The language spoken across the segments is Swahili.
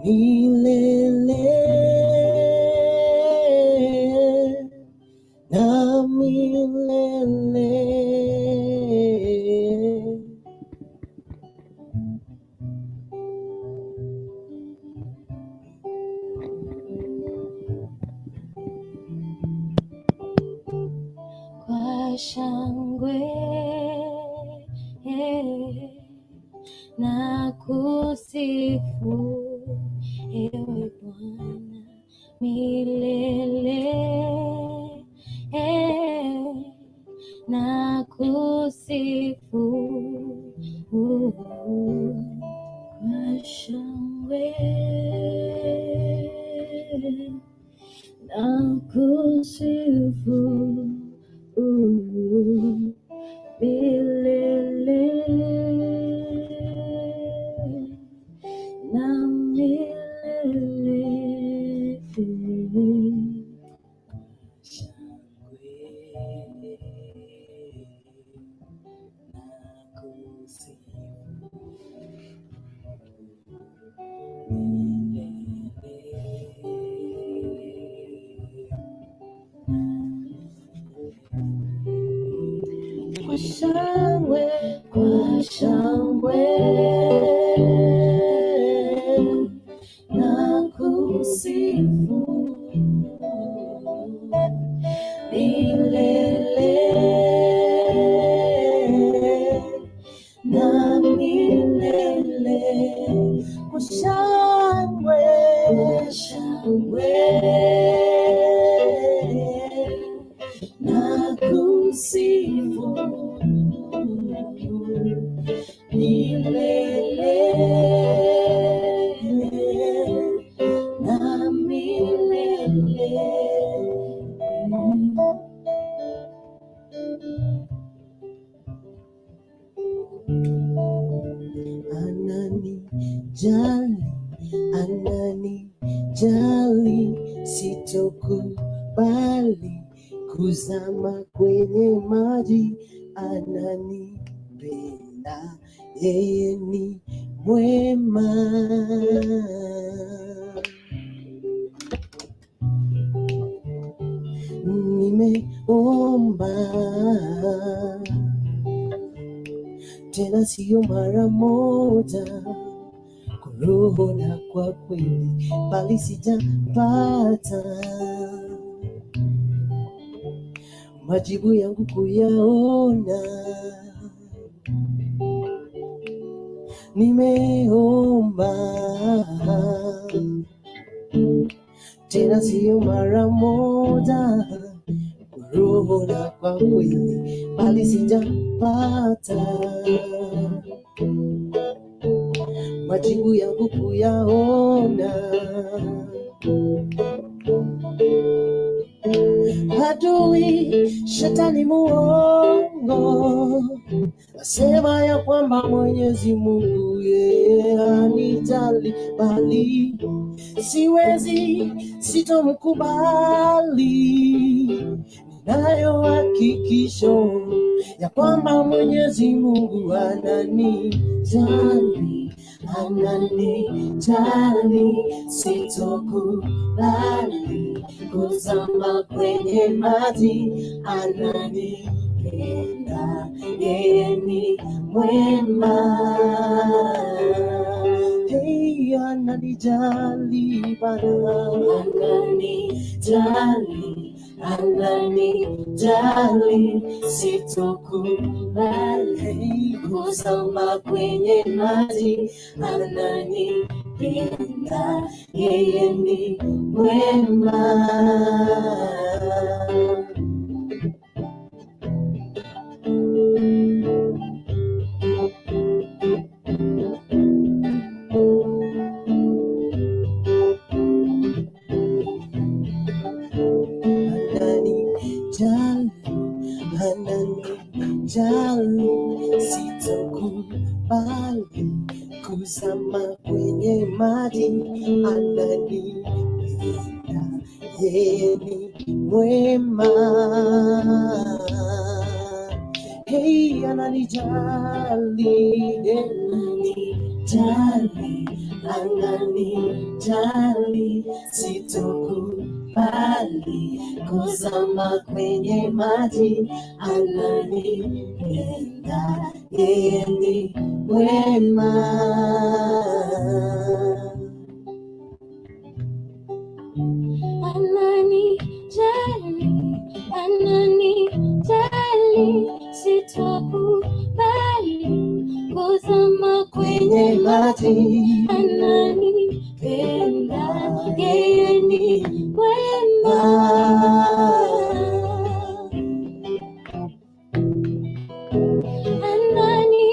Milele na milele. Kwa shangwe na kusifu ewe Bwana milele, na kusifu kwa shangwe na kusifu milele na milele. Shangwe na kusifu milele. Kwa shangwe, kwa shangwe na kusifu milele na milele. Kwa shangwe, shangwe na kusifu milele na milele. Ananijali, ananijali, sitokubali kuzama kwenye maji. Ananipenda, yeye ni mwema. Nimeomba tena, siyo mara moja, kwa roho na kwa kweli, bali sijapata majibu yangu kuyaona. Nimeomba tena, siyo mara moja, kwa roho na kwa kweli, bali sijapata majibu yangu kuyaona. Adui shetani muongo asema ya kwamba Mwenyezi Mungu yeye hanijali, bali siwezi, sitomkubali. Ninayo hakikisho ya kwamba Mwenyezi Mungu ananijali, ananijali, sitokubali kuzama kwenye maji, ananipenda, yeye ni mwema. Hey, ananijali Bwana, ananijali, ananijali, sitokubali kuzama kwenye maji, ananipenda, yeye ni mwema. Ananijali, ananijali, sitokubali kuzama kwenye maji, ananipenda, yeye ni mwema. Hey, ananijali, ananijali, Ananijali, sitokubali kuzama kwenye maji. Ananipenda, yeye ni mwema. Ananijali, ananijali, sitokubali kuzama Kwenye maji. Ananipenda, yeye ni mwema.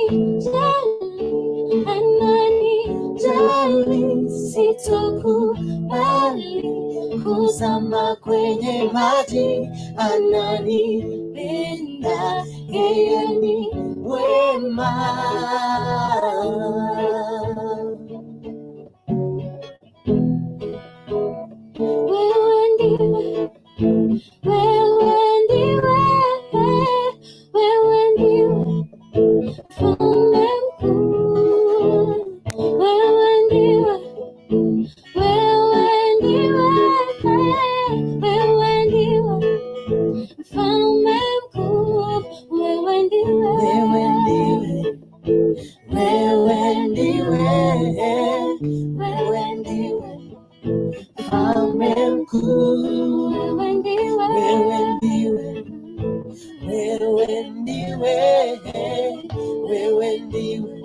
Ananijali, ananijali, sitokubali Kuzama kwenye maji. Ananipenda, yeye ni mwema. Wewe ndiwe, wewe ndiwe, wewe ndiwe mfalme mkuu. Wewe ndiwe, wewe ndiwe, wewe ndiwe mfalme mkuu. Wewe ndiwe, Wewe ndiwe, wewe ndiwe, wewe ndiwe mfalme mkuu. Wewe ndiwe, Wewe ndiwe, wewe ndiwe, wewe ndiwe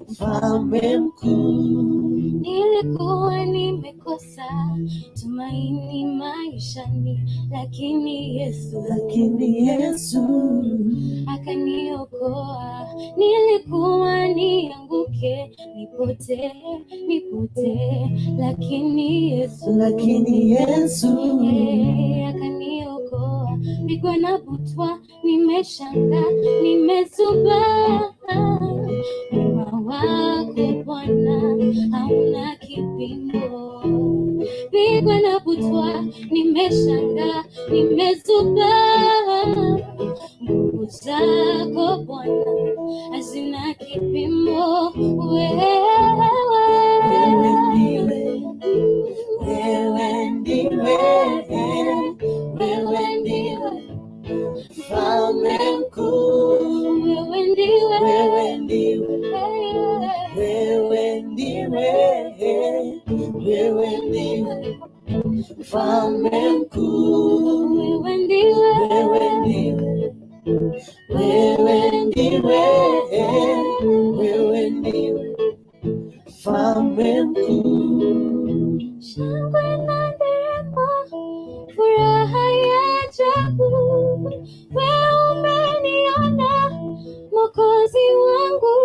mfalme mkuu. Nilikuwa nimekosa tumaini maishani, lakini Yesu Lakini Yesu akaniokoa. Nilikuwa nianguke, nipotee, nipotee, lakini Yesu lakini Yesu akaniokoa. Pigwa na butwa, nimeshangaa, nimezubaa. Wema wako Bwana hauna kipimo. Pigwa na butwa, nimeshangaa, nimezubaa. Nguvu zako Bwana hazina kipimo. Wewe Wewe ndiwe, wewe ndiwe, wewe ndiwe mfalme mkuu. Wewe ndiwe, Wewe ndiwe, wewe ndiwe, wewe ndiwe mfalme mkuu. Wewe ndiwe, Wewe ndiwe, wewe ndiwe, wewe ndiwe mfalme mkuu. Shangwe na nderemo, furaha ya ajabu. Wewe umeniona Mwokozi wangu.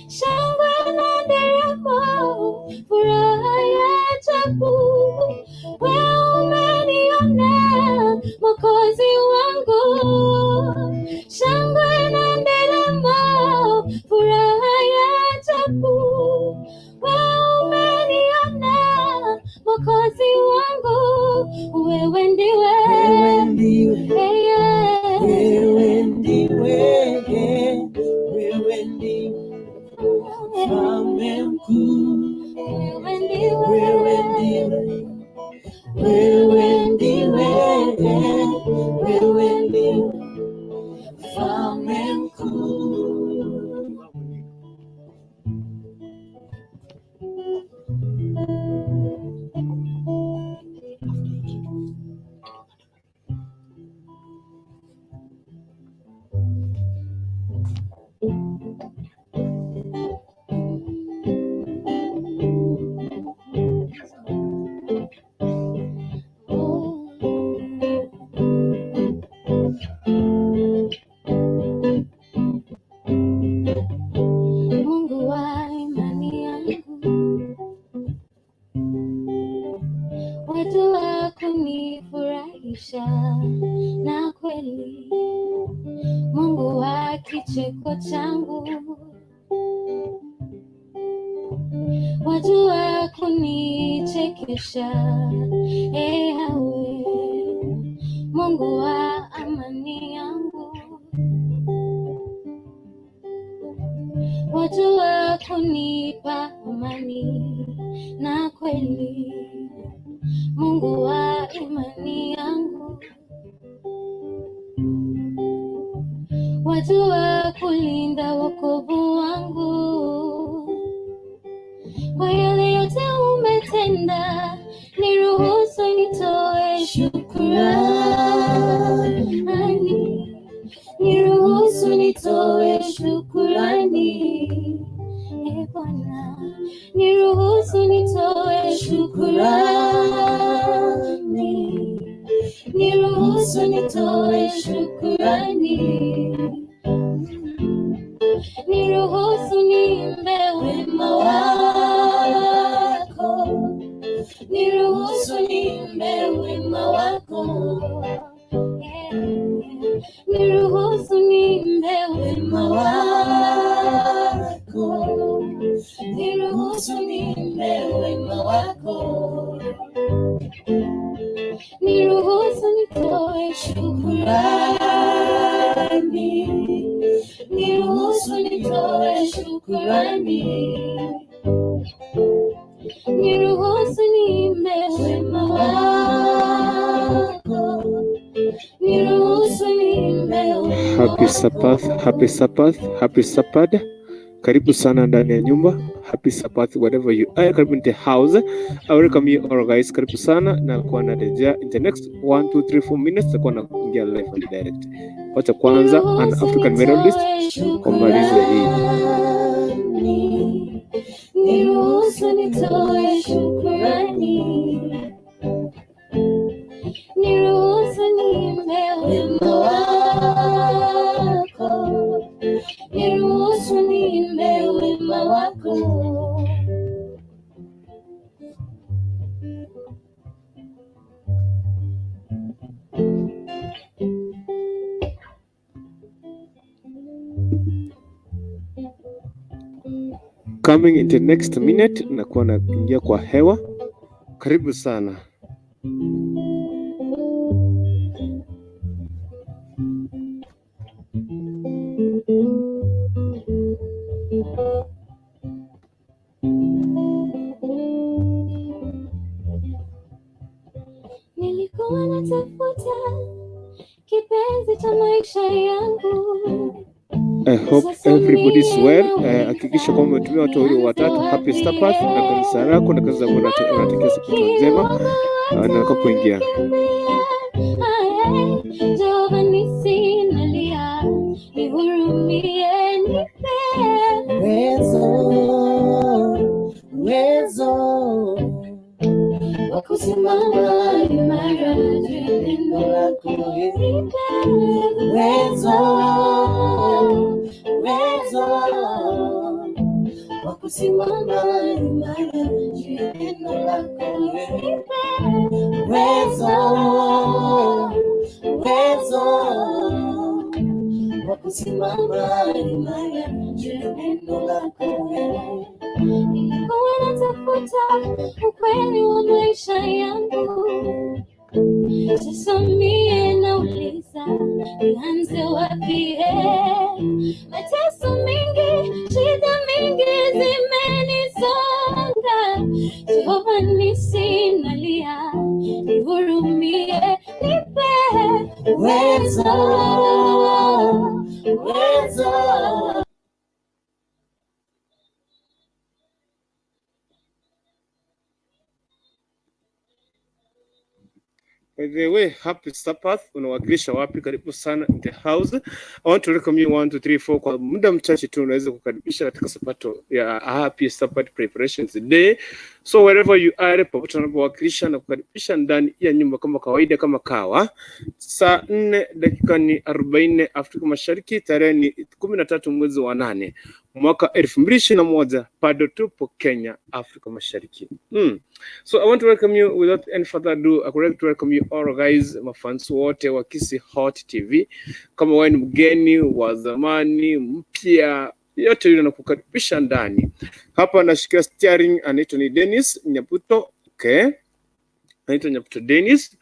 Shangwe na nderemo, furaha ya ajabu. Wewe umeniona Mwokozi wangu. Shangwe na nderemo, furaha ya ajabu. Wewe umeniona Mwokozi wangu. Wewe ndiwe, Wewe ndiwe, yeah. wewe ndiwe, wewe ndiwe mfalme mkuu. Wewe ndiwe, Wewe ndiwe, wewe ndiwe, wewe ndiwe mfalme mkuu. Mungu wa imani yangu, watu wa kunifurahisha na kweli, Mungu wa kicheko changu, wajua kunichekesha, Yawe, Mungu wa amani yangu, wajua kunipa amani. Amani na kweli, Mungu wa imani yangu, wajua kulinda wokovu wangu. Kwa yale yote umetenda, niruhusu nitoe shukurani, niruhusu nitoe shukurani. E Bwana, niruhusu nitoe shukurani, niruhusu nitoe shukurani, niruhusu niimbe wema wako, niruhusu niimbe wema wako, yeah. Niruhusu niimbe wema wako, niruhusu niimbe wema wako, niruhusu nitoe shukurani, niruhusu nitoe shukurani, niruhusu niimbe wema wako, niruhusu niimbe wema Happy wako. Sabbath, happy Sabbath, happy Sabbath. Karibu sana ndani ya nyumba. Happy Sabbath wherever you are. Karibu in the house. I welcome you all guys. Karibu sana na kuwa narejea in the next 1 2 3 4 minutes takuwa nakuingia live and direct. Wacha kwanza an Niruhusu African melodist nitoe wamalize hii. shukurani, niruhusu nitoe shukurani, niruhusu niimbe wema wako, niruhusu niimbe wema wako. Coming in the next minute na kuwa naingia kwa hewa. Karibu sana. Nilikuwa natafuta kipenzi cha maisha yangu, I hope sasa everybody is mie well. nauliza Hakikisha kwamba umetumia watu wawili nianze watatu. Happy wapi? Sabbath na kanisa lako na kanisa lako unatakia sabato Marafiki njema wangu na utakapoingia. watakimbia, Jehova nisi nalia, nihurumie, nipe Uwezo, uwezo wa kusimama imara juu ya neno neno lako, nipe uwezo, uwezo wa kusimama imara juu ya neno lako, nipe uwezo, uwezo wa kusimama imara juu ya neno lako. Nilikuwa natafuta ukweli wa maisha yangu, sasa mie nauliza nianze wapi? Mateso mingi, shida mingi zimenisonga, Jehova nisi nalia, nihurumie, nipe Uwezo, uwezo. By the way, happy Sabbath. Unawakilisha wapi? Karibu sana in the house. I want to welcome you 1 2 3 4. Kwa muda mchache tu unaweza kukaribisha katika sabato ya Happy Sabbath Preparations Day. So wherever you are, popote unapowakilisha na kukaribisha ndani ya nyumba kama kawaida, kama kawa. Saa 4 dakika ni 40 Afrika Mashariki, tarehe ni 13 mwezi wa 8 mwaka 2021, bado tupo Kenya, Afrika Mashariki. So I want to welcome you without any further ado. I would like to welcome you all guys, mafans wote wa Kisii Hot TV. Kama wewe ni mgeni wa zamani, mpya, yote yule nakukaribisha ndani. Hapa nashikia steering, anaitwa ni Dennis Nyabuto. Okay. Anaitwa Nyabuto Dennis.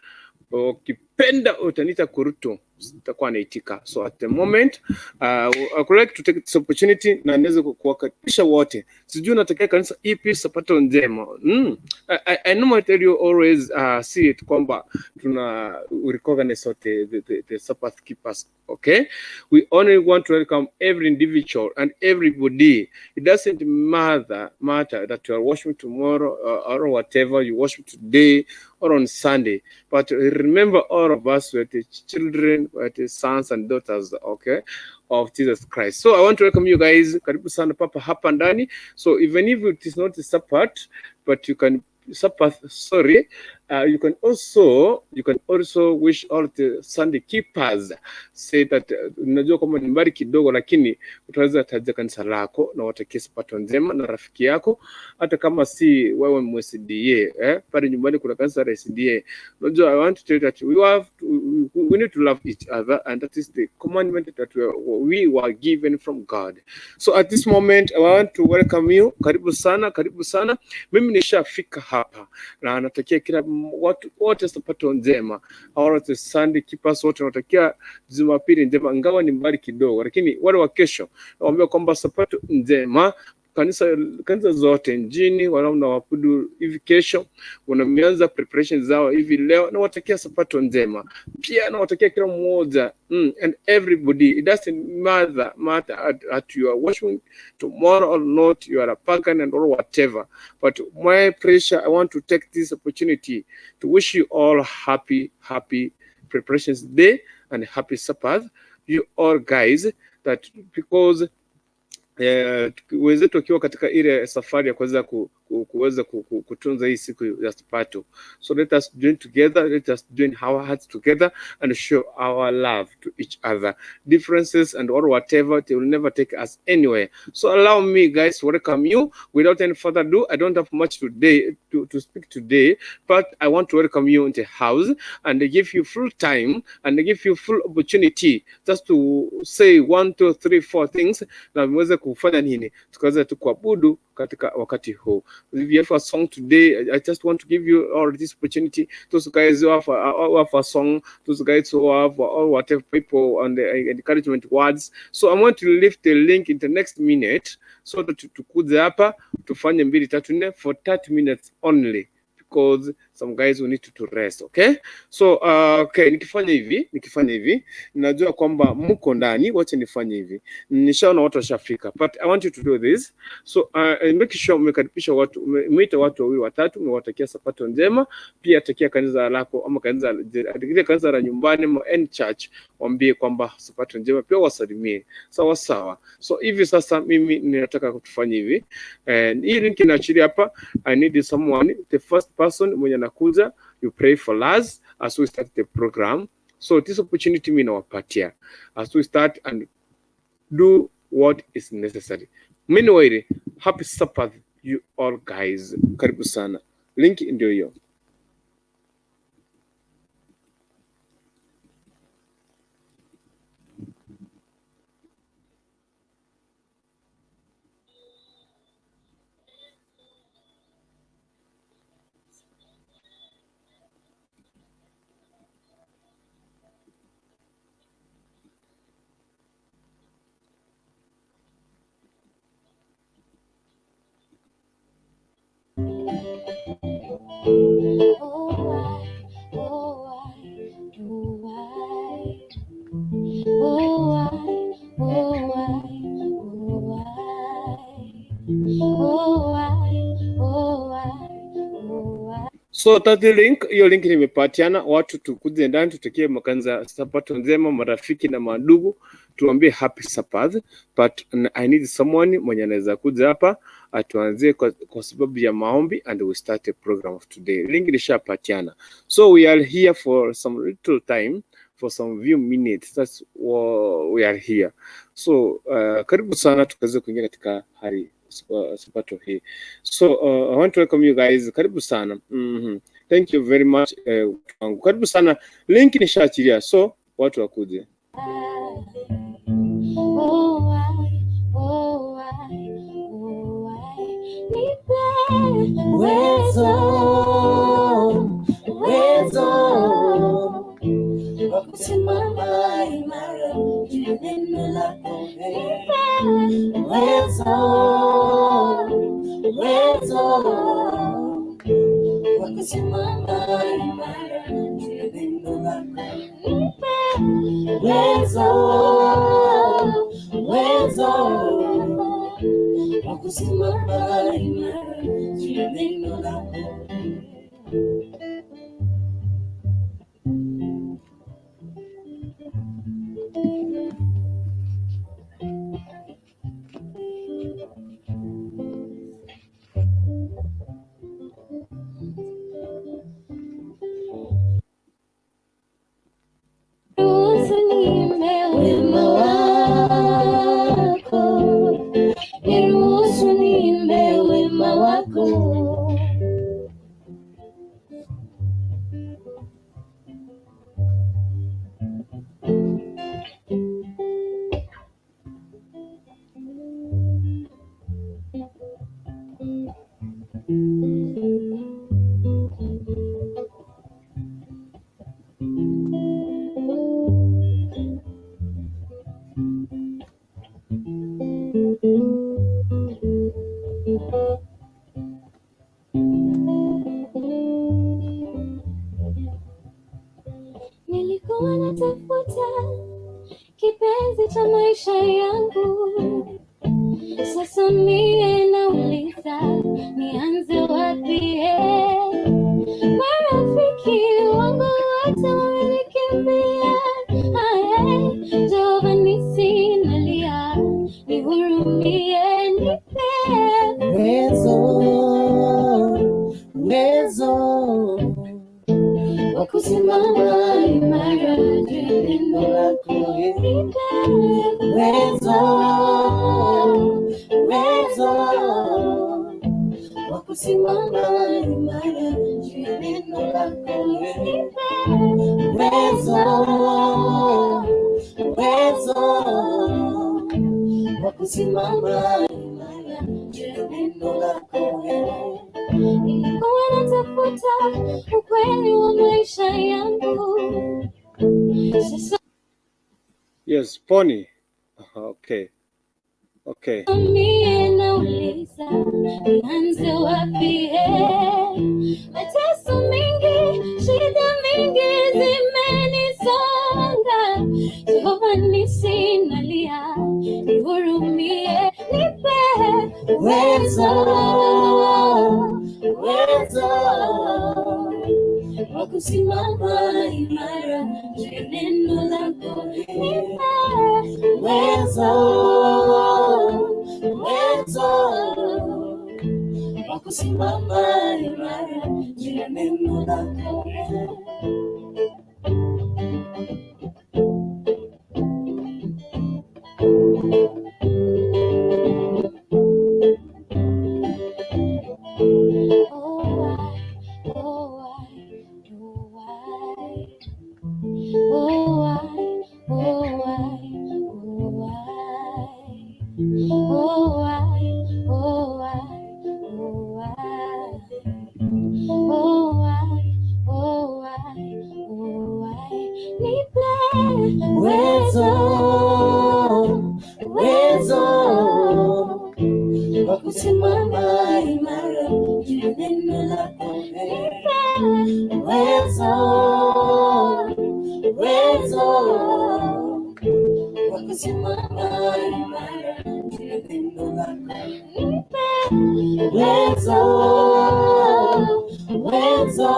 Ukipenda utaniita Kuruto. Nitakuwa naitika. So at the moment I would like to take this opportunity na niweze kuwakaribisha wote. Sijui unatakia kanisa ipi sabato njema. I normally tell you always see it kwamba tuna recognize sote the Sabbath keepers, okay? We only want to welcome every individual and everybody. It doesn't matter that you are worshiping tomorrow or whatever you worship today or on Sunday. But remember, all of us were the children, were the sons and daughters, okay, of Jesus Christ. So I want to welcome you guys. Karibu sana papa hapa ndani. So even if it is not a Sabbath, but you can Sabbath, sorry, you can also wish all the Sunday keepers, say that unajua kwamba ni mbali kidogo, lakini utaweza taja kanisa lako na watakie sabato njema na rafiki yako, hata kama si wewe MSDA, pale nyumbani kuna kanisa la SDA. Unajua, I want to tell you that we need to love each other, and that is the commandment that we were given from God. So at this moment I want to welcome you. Karibu sana, karibu sana. Mimi nishafika hapa na natakia kila watu wote sabato njema. All the Sunday keepers wote natakia Jumapili njema, ingawa ni mbali kidogo, lakini wale wa kesho nawaambia kwamba sabato njema. Kanisa zote nchini wanaoabudu hivi kesho wanaanza preparation zao hivi leo, nawatakia sabato njema. Pia nawatakia kila mmoja and everybody, it doesn't matter at you are worshiping tomorrow or not, you are a pagan and or whatever, but my pressure, I want to take this opportunity to wish you all happy preparations day and happy Sabbath, you all guys, that because wenzetu wakiwa katika ile safari ya kuweza kuweza kutunza hii siku ya Sabato. So let us join together, let us join our hearts together and show our love to each other. Differences and or whatever, they will never take us anywhere. So allow me guys to welcome you without any further ado. I don't have much today to speak today, but I want to welcome you into the house and give you full time and give you full opportunity just to say 1 2 3 4 things na muweze kufanya nini, tukaweza tu kuabudu katika wakati huu. If you have a song today, I just want to give you all this opportunity. Those guys who have a song, those guys who have all whatever people on the encouragement words. So I want to leave the link in the next minute so that tukuje hapa tufanye 2 3 4 for 30 minutes only, because some guys will need to rest, okay? So okay, nikifanya hivi najua kwamba mko ndani, wacha nifanye hivi. Nishaona watu washafika, but I want you to do this. So make sure umekaribisha watu, umeita watu wawili watatu, umewatakia sabato njema. Pia takia kanisa lako ama kanisa la nyumbani ama any church, waambie kwamba sabato njema, pia wasalimie. Sawa sawa. So hivi sasa mimi ninataka kutufanya hivi. And hii link inaachilia hapa. I need someone, the first person mwenye anakuja, you pray for us as we start the program. So this opportunity mimi nawapatia as we start and do what is necessary. Meanwhile, happy Sabbath you all guys. Karibu sana. Link ndio hiyo. So that link, hiyo link nimepatiana watu, tukuje ndani tutakie makanza sabato njema, marafiki na mandugu, tuambie happy Sabbath. But I need someone mwenye anaweza kuja hapa atuanzie kwa sababu ya maombi and we start a program of today. Link nishapatiana. So we are here for some little time, for some few minutes. That's what we are here. So karibu sana tukaweze kuingia katika hali sabato hii. So I want to welcome you guys. Karibu sana. Thank you very much. Karibu sana. Link nishaachilia. So watu wakuje. Uwezo wa kusimama neno lako. Uwezo, uwezo wa kusimama imara juu ya neno lako. Uwezo, uwezo wa kusimama imara juu ya neno lako. Ruhusu niimbe wema wako, niruhusu niimbe wema wako. Nilikuwa natafuta kipenzi cha maisha yangu, sasa mie nauliza nianze wapi? Eh? Marafiki wangu wote wamenikimbia. Aye, Jehova nisi nalia, nihurumie, nipe Uwezo, uwezo wa kusimama imara juu ya neno lako. Nipe Uwezo, uwezo wa kusimama imara juu ya neno lako. Uwezo, uwezo wa kusimama imara juu ya neno lako. Nilikuwa natafuta ukweli wa maisha yangu, sasa Yes, Pony. Okay. Okay. mie nauliza nianze wapi? Eh? Mateso mingi, shida mingi zimenisonga. Jehova nisi nalia, nihurumie, nipe Uwezo, uwezo wa kusimama imara juu ya neno lako. Nipe Uwezo, uwezo wa kusimama imara juu ya neno lako. Oh, I, oh, I, oh, I. Oh, I, oh, I, oh, I. Oh, I, oh, I, oh, I. Oh, I, oh, I, oh, I. Nipe Uwezo, uwezo wa kusimama imara juu ya neno lako. Nipe Uwezo, uwezo wa kusimama imara juu ya neno lako. Nipe Uwezo, uwezo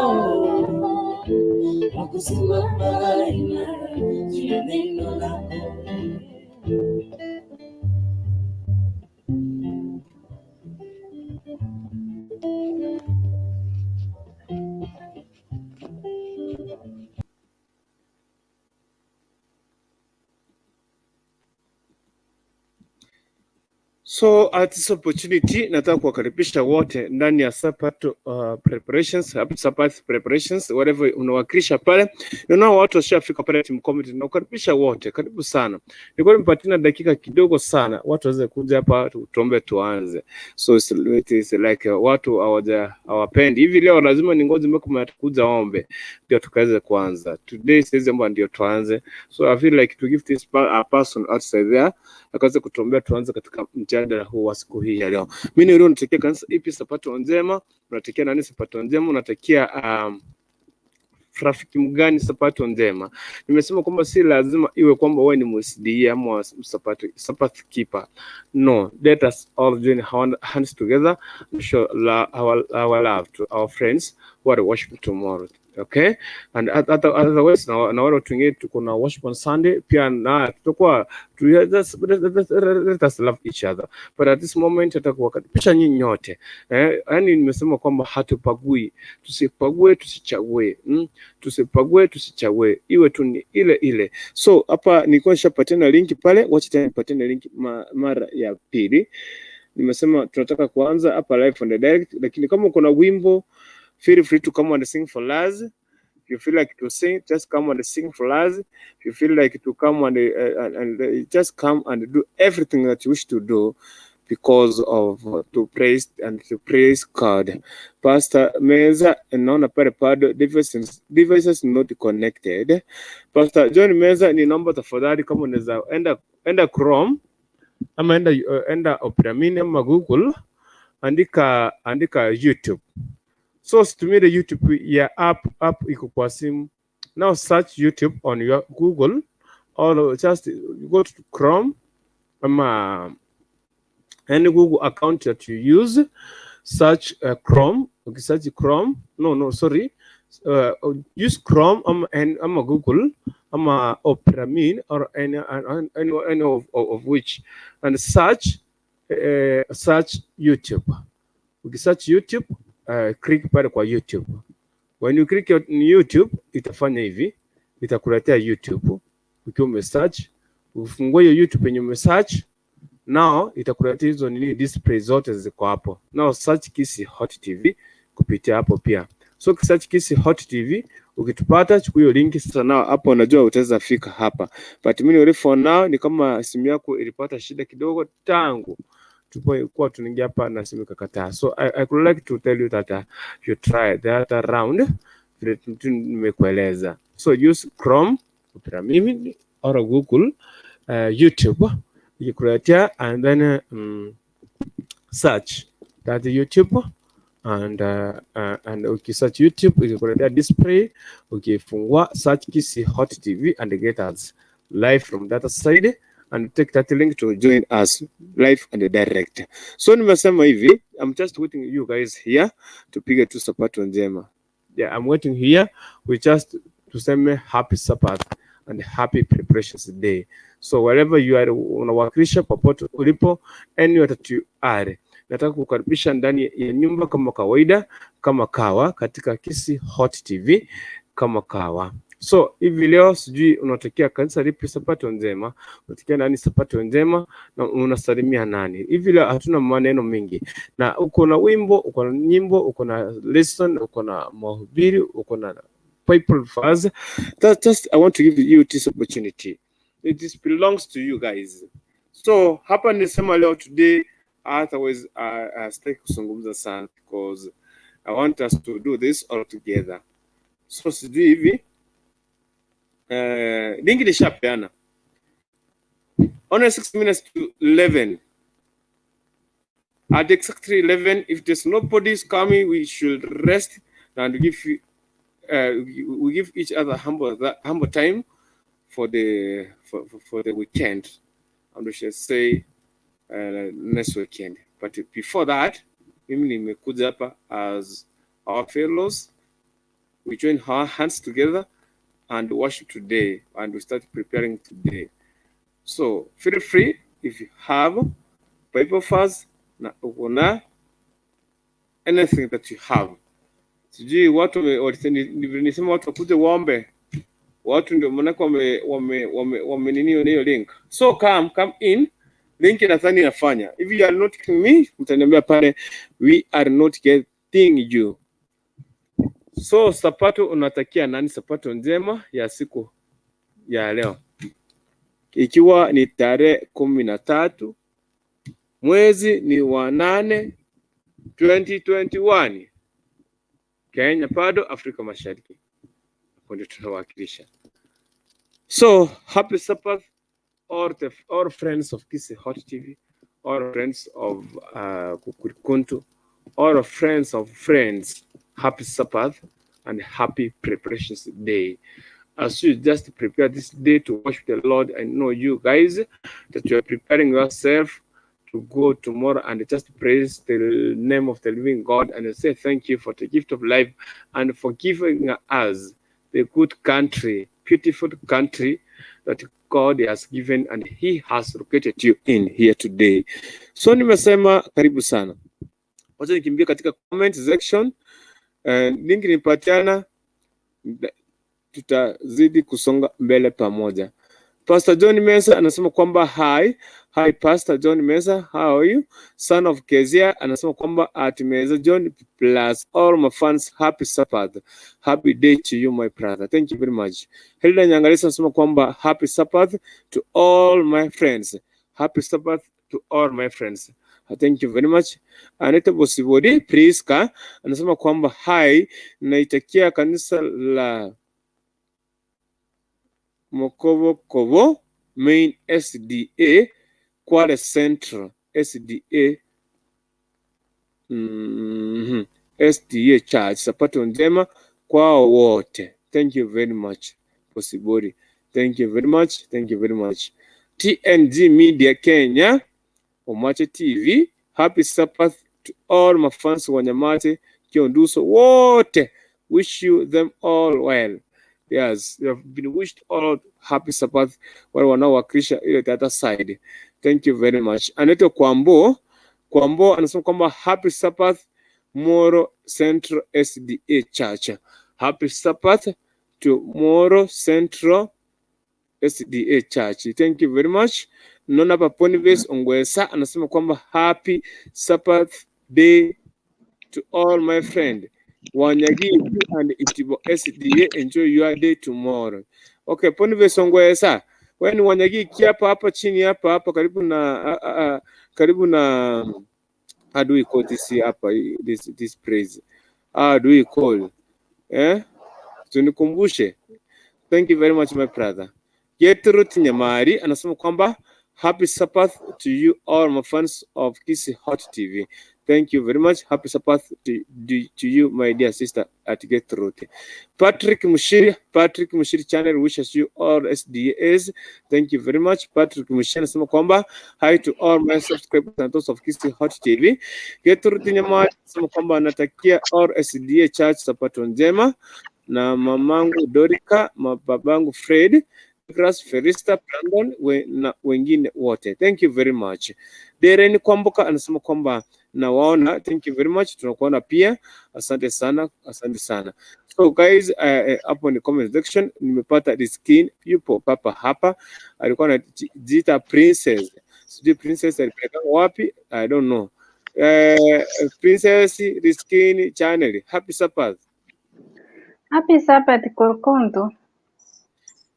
wa kusimama imara juu ya neno lako. So at this opportunity nataka kuwakaribisha wote ndani ya Sabato preparations, happy Sabbath preparations, whatever unawakilisha pale. Naona watu washafika pale team committee, nakukaribisha wote, karibu sana. Nilikuwa nimepatina dakika kidogo sana watu waweze kuja hapa tuombe tuanze. So it is like watu hawapendi hivi leo, lazima ningoje mpaka matakuja ombe ndio tukaweze kuanza. Today siwezi omba ndio tuanze. So I feel like to give this a person outside there akaweze kutuombea tuanze katika mjadala huu wa siku hii ya leo. Mimi leo natakia kanisa ipi sabato njema, unatakia nani sabato njema, unatakia rafiki mgani sabato njema. Nimesema kwamba si lazima iwe kwamba wewe ni MSDA ama Sabbath keeper. No, let us all join hands together and show our love to our friends who are worshiping tomorrow. Okay? And otherwise na wale watu wengine tuko na worship on Sunday pia na tutakuwa let us love each other. But at this moment nataka kuwakaribisha nyinyi nyote. Yaani nimesema kwamba hatupagui, tusipague, tusichague. Tusipague, tusichague, iwe tu ni ile ile. So hapa nilikuwa nishapatiana link pale, wacha tena nipatiane link mara ya pili. Nimesema tunataka kuanza hapa live on the direct, lakini kama uko na wimbo, feel free to come and sing for us. If you feel like to sing, just come and sing for us. If you feel like to come and just come and do everything that you wish to do because of to praise and to praise God. Pastor Meza, naona pale bado devices not connected. Pastor John Meza, ni naomba tafadhali kama unaweza enda Chrome ama enda Opera Mini ama Google, andika YouTube. So usitumie ile YouTube ya app iko kwa simu. Now search YouTube on your Google or just go to Chrome ama any Google account that you use, search Chrome. Okay, search Chrome. No, sorry. Use Chrome and ama Google ama Opera Mini or any of which and search YouTube. Ukisearch YouTube, click pale kwa YouTube. When you click on YouTube itafanya hivi, itakuletea YouTube. Ukiwa umesearch, ufungue hiyo YouTube yenye umesearch, now itakuletea hizo nini display zote ziko hapo. Now search Kisii Hot TV kupitia hapo pia. So ukisearch Kisii Hot TV ukitupata, chukua hiyo link sasa, nao hapo unajua utaweza fika hapa. But mimi ni for now ni kama simu yako ilipata shida kidogo tangu tulipokuwa tunaingia hapa na simu ikakataa. So I could like to tell you that you try the other round vile tu nimekueleza. So use Chrome, Opera Mini or Google YouTube ikikuletea and then search that YouTube and ukisearch YouTube ikikuletea display, ukifungua search Kisii Hot TV and get us live from that side and take that link to join us live and direct. So nimesema hivi, I'm just waiting you guys here tupige tu sabato njema. Yeah, I'm waiting here. We just tuseme happy Sabbath and happy preparations day. So wherever you are, unawakilisha popote ulipo, anywhere that you are, nataka kukaribisha ndani ya nyumba kama kawaida, kama kawa katika Kisii Hot TV kama kawa. So hivi leo sijui unatokea kanisa lipi sabato njema, unatokea nani sabato njema na unasalimia nani? Hivi leo hatuna maneno mengi, na uko na wimbo, uko na nyimbo, uko na lesson, uko na mahubiri, uko na Bible verse. That just I want to give you this opportunity. It is belongs to you guys. So hapa nisema leo today, otherwise sitaki kuzungumza sana because I want us to do this all together. So sijui hivi link nishapeana. Only 6 minutes to 11. At exactly 11, if there's nobody's coming, we should rest and give we give each other humble time for the weekend, and we should say next weekend. But before that, mimi nimekuja hapa as our fellows, we join our hands together and worship today, and we start preparing today. So feel free if you have Bible verse na uko na anything that you have. Sijui watu nisema watu wakuje waombe, watu ndio maanake wame nini hiyo link. So come in Link nadhani inafanya. If you are not getting me, mtaniambia pale we are not getting you. So Sapato, unatakia nani Sapato njema ya siku ya leo, ikiwa ni tarehe 13 mwezi ni wa 8 2021, Kenya bado Afrika Mashariki, hapo ndio tunawakilisha. So happy Sabbath all friends of Kisii Hot TV, all friends of Kukurikuntu, all friends of friends, happy Sabbath and happy preparations day. As you just prepare this day to worship the Lord, I know you guys that you are preparing yourself to go tomorrow and just praise the name of the living God and say thank you for the gift of life and for giving us the good country, beautiful country that God has given and He has located you in here today. So nimesema karibu sana. Wacha nikimbie katika comment section. Link nipatiana, tutazidi kusonga mbele pamoja. Pastor John Mesa anasema kwamba hi. Hi Pastor John Mesa, how are you? Son of Kezia anasema kwamba at Mesa John plus all my fans, happy Sabbath. Happy day to you my brother. Thank you very much. Hilda Nyangalisa anasema kwamba happy Sabbath to all my friends. Happy Sabbath to all my friends. Thank you very much. Anita Bosibori Priska anasema kwamba hi, naitakia kanisa la Mokobokobo Main SDA Kwale Central SDA SDA Church Sabato njema kwao wote. Thank you very much Bosibori. Thank you very much. Thank you very much. TNG Media Kenya, Omache TV, happy Sabbath to all my fans wa Nyamate, Kionduso wote. Wish you them all well. Yes, you have been wished all happy Sabbath wale wanaowakilisha ile the other side. Thank you very much. Anaitwa Kwambo. Kwambo anasema kwamba happy Sabbath Moro Central SDA Church. Happy Sabbath to Moro Central SDA Church. Thank you very much. Naona hapa Boniface Ongwesa anasema kwamba happy Sabbath day to all my friend. Wanyagi and Itibo SDA, enjoy your day tomorrow. Okay, Boniface Ongwesa. Wewe ni Wanyagi hapa hapa chini hapa hapa karibu na karibu na, how do we call this hapa, this place? How do we call? Eh? Tunikumbushe. Thank you very much my brother. Gertrude Nyamari anasema kwamba happy Sabbath to you all my fans of Kisii Hot TV. Thank you very much. Happy Sabbath to you my dear sister at Gertrude. Patrick Mushiri, Patrick Mushiri channel wishes you all SDAs. Thank you very much. Patrick Mushiri anasema kwamba hi to all my subscribers and those of Kisii Hot TV. Gertrude Nyamari anasema kwamba anatakia all SDA Church sabato njema na mamangu Dorika, mababangu Fred, Grace, Felista, Brandon na wengine wote. Thank you very much. Deren Kwamboka anasema kwamba nawaona. Thank you very much. Tunakuona pia. Asante sana, asante sana. So guys, hapo ni comment section. Nimepata Riskin yupo papa hapa, alikuwa anajiita princess. Sijui princess alipeleka wapi, I don't know. Princess Riskin channel. Happy Sabbath. Happy Sabbath Korkondo.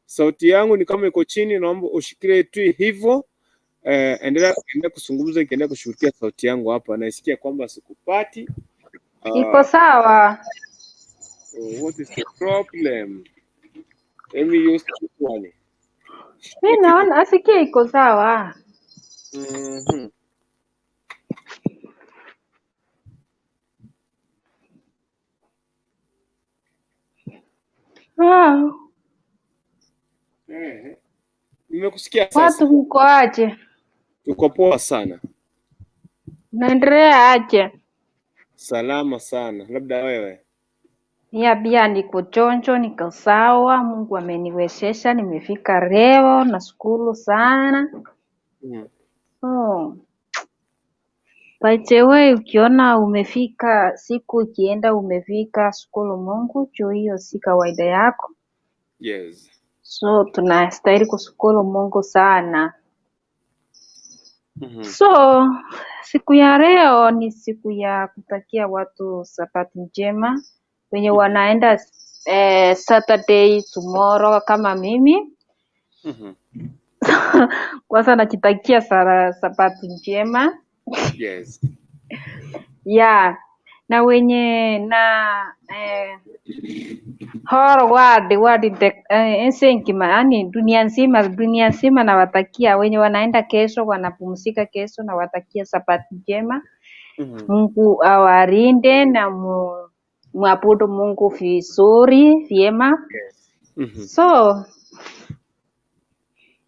Sauti yangu ni kama iko chini, naomba ushikilie tu hivyo. Endelea kuzungumza, ikiendelea kushughulikia sauti yangu hapa, naisikia kwamba sikupati. Iko sawa. What is the problem? Let me use this one. Mi naona asikia iko sawa. Ah, Nimekusikia sasa. watu mko aje? Tuko poa sana, Naendelea aje? Salama sana. Labda wewe? Mia pia niko chonjo, niko sawa. Mungu ameniwezesha, nimefika leo, nashukuru sana. Oh. By the way, ukiona umefika siku ikienda umefika, shukuru Mungu juu hiyo si kawaida yako. So tunastahili kushukuru Mungu sana. So siku ya leo ni siku ya kutakia watu sabato njema wenye wanaenda Saturday tomorrow kama mimi. Kwanza najitakia sabato njema. Yes. Yeah. Na wenye na whole world, world the, nchi nzima, yani dunia nzima nawatakia wenye wanaenda kesho, wanapumzika kesho, nawatakia sabato njema. Mungu awalinde na muabudu Mungu vizuri vyema. Yes. So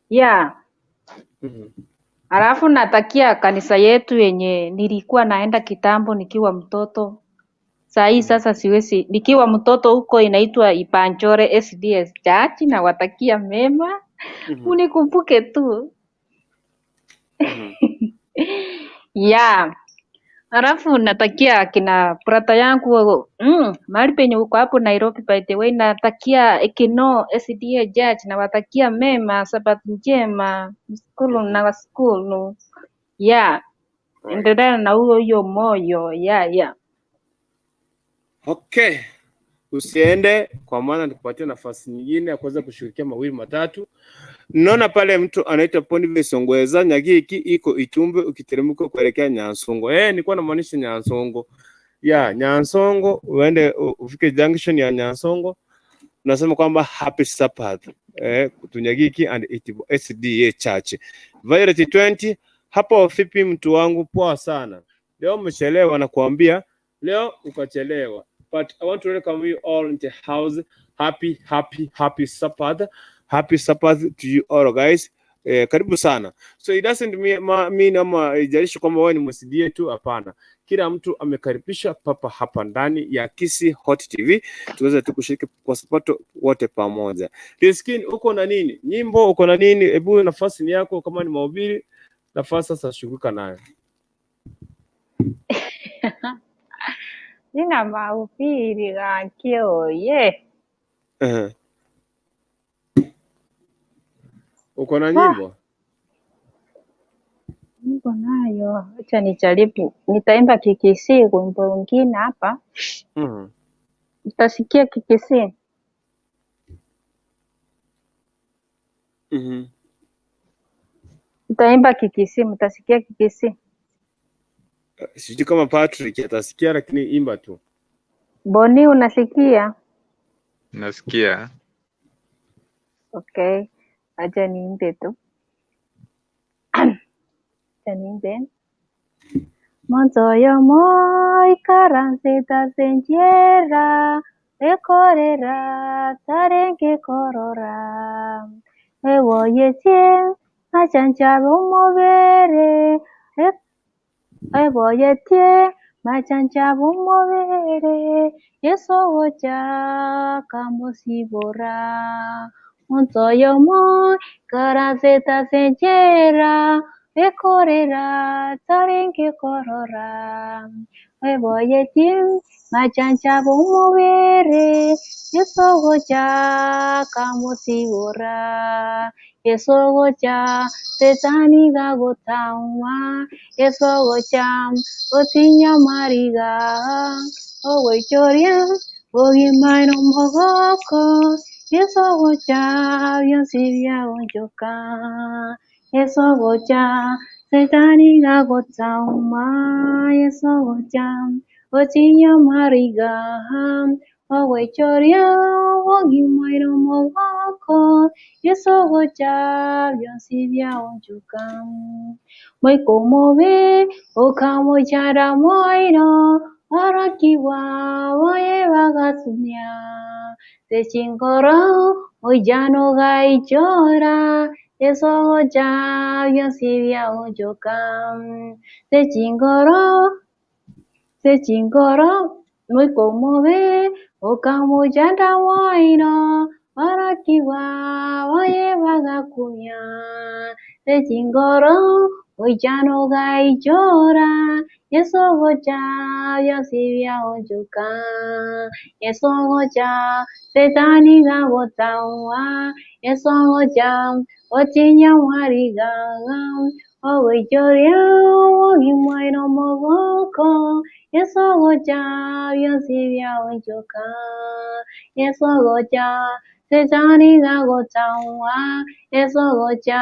yeah. Alafu natakia kanisa yetu yenye nilikuwa naenda kitambo nikiwa mtoto. Saa hii sasa siwezi, nikiwa mtoto huko inaitwa Ipanchore SDS Church, nawatakia mema. Unikumbuke tu. Yeah. Alafu natakia kina brother yangu mahali penye uko hapo Nairobi, by the way, natakia Ekino SDA Church, nawatakia mema, sabato njema, mshukuru na washukuru. Yeah. Right. Endelea na huo hiyo moyo. Yeah, yeah. Okay. Usiende kwa maana nikupatia nafasi nyingine ya kuweza kushughulikia mawili matatu. Naona pale mtu anaitwa Boniface Ongweza Nyagiki iko Itumbe ukiteremka kuelekea Nyansongo. Nilikuwa namaanisha Nyansongo. Ya, Nyansongo uende ufike junction ya Nyansongo. Nasema kwamba happy Sabbath. Tunyagiki and Itibo SDA Church. Violet 20 hapo vipi mtu wangu, poa sana. Leo umechelewa nakuambia, leo ukachelewa. But I want to welcome you all in the house. Happy, happy, happy Sabbath. Happy Sabbath to you all guys. Karibu sana. So it doesn't mean ama haijalishi kwamba wewe ni mSDA tu, hapana. Kila mtu amekaribishwa papa hapa ndani ya Kisii Hot TV tuweze tu kushiriki kwa sabato wote pamoja. Riskin, uko na nini? Nyimbo uko na nini? Hebu nafasi ni yako, kama ni mahubiri nafasi sasa shughulika nayo. Nina mahubiri gakioye. Uko na nyimbo? Nyimbo nayo, acha nijaribu. Nitaimba Kikisii wimbo mwingine hapa. Utasikia Kikisii? Nitaimba Kikisii, mtasikia Kikisii. Sijui kama Patrick atasikia, lakini imba tu. Boni, unasikia? Nasikia. Okay, acha niimbe tu. Acha niimbe. Montoyo moi karansita senjera ekorera tarenge korora eboyetie machancha bumobere eboyetie machancha bumobere Yesu gocha kamusibora Montoyo moi karansita senjera ekorera tarenge korora eboyetie machancha bumobere Yesu gocha kamusibora Yesu gocha setani gagotauma Yesu gocha otinya mariga ogoichoria ogimaino mogoko Yesu gocha byonsi byagonjoka Yesu gocha setani gagotauma Yesu gocha otinya mariga ogoichoria ogimaino mogoko Yesu gocha byonsi byagonjoka Moiko mobe okamochara moiro orokiwa boye bagatumia Sechingoro ollano gaichora Yesu gocha byonsi byagonjoka Sechingoro moiko mobe okamochara moiro orokiwa boye bagakumia Sechingoro ollano gaichora Yesu gocha byonsi byagonjoka Yesu gocha setani gagotaua Yesu gocha otinya mwariga Ogoichoria obogima omogoko Yeso ogocha bionsi biaonchoka Yeso ogocha Shetani gagotawa Yeso ogocha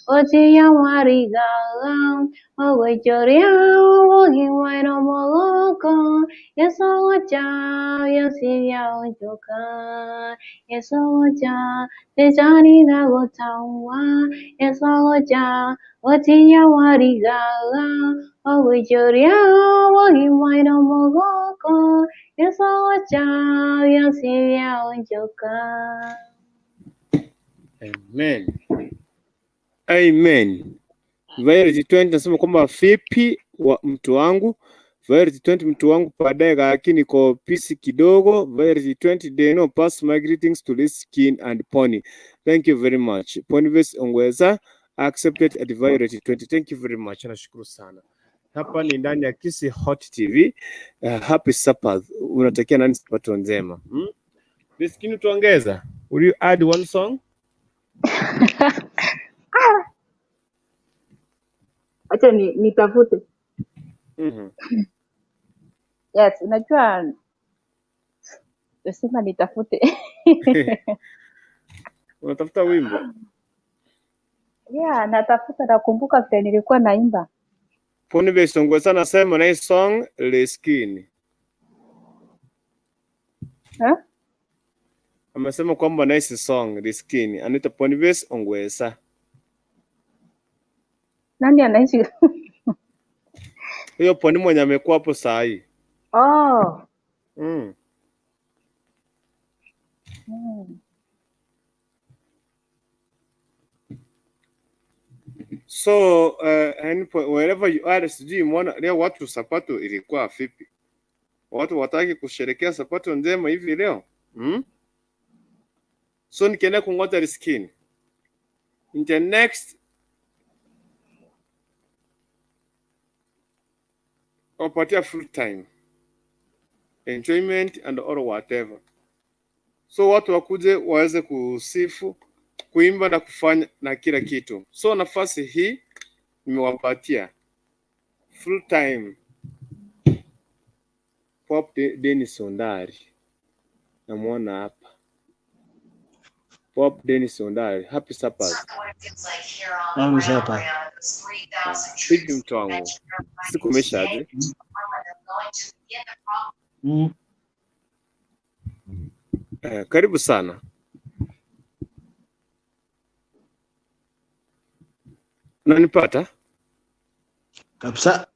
otiya marigaga Ogoichoria obogima omogoko Yeso ogocha bionsi biaonchoka Yeso ogocha Shetani gagotawa Yeso ogocha otiya marigaga Ogoichoria obogima omogoko Yeso ogocha bionsi biaonchoka. Amen. Amen. Violet 20 nasema kwamba vipi wa mtu wangu. Violet 20 mtu wangu baadaye, lakini niko busy kidogo. Violet 20 they know pass my greetings to this skin and pony. Thank you very much. Ponyverse Ongweza accepted at Violet 20. Thank you very much. Nashukuru sana. Hapa ni ndani ya Kisii Hot TV. Happy Sabbath. Unatakia nani sabato njema? Hmm? Skin tuongeza. Will you add one song? Acha ni nitafute. Yes, unajua nasema nitafute. Unatafuta wimbo? Yeah, natafuta, nakumbuka vile nilikuwa naimba. Ponyverse Ongweza nasema nice song Leskin. Eh? Amesema kwamba nice song Leskin. Anaitwa Ponyverse Ongweza. Nani anaishi? Huyo poni mwenye amekuwa hapo saa hii. Oh. So wherever you are, sijui mwana leo watu sapato ilikuwa vipi? Watu wataki kusherekea sapato njema hivi leo? So nikienda kungoja Riskin. In the next wapatia full time enjoyment and or whatever. So watu wakuje waweze kusifu, kuimba na kufanya na kila kitu. So nafasi hii nimewapatia full time. Pop Dennis Ondari namuona hapa. Pop Dennis Ondari, happy Sabbath. Happy Sabbath. Vipi mtu wangu, siku umeshaje? Karibu sana. Unanipata? Kabisa.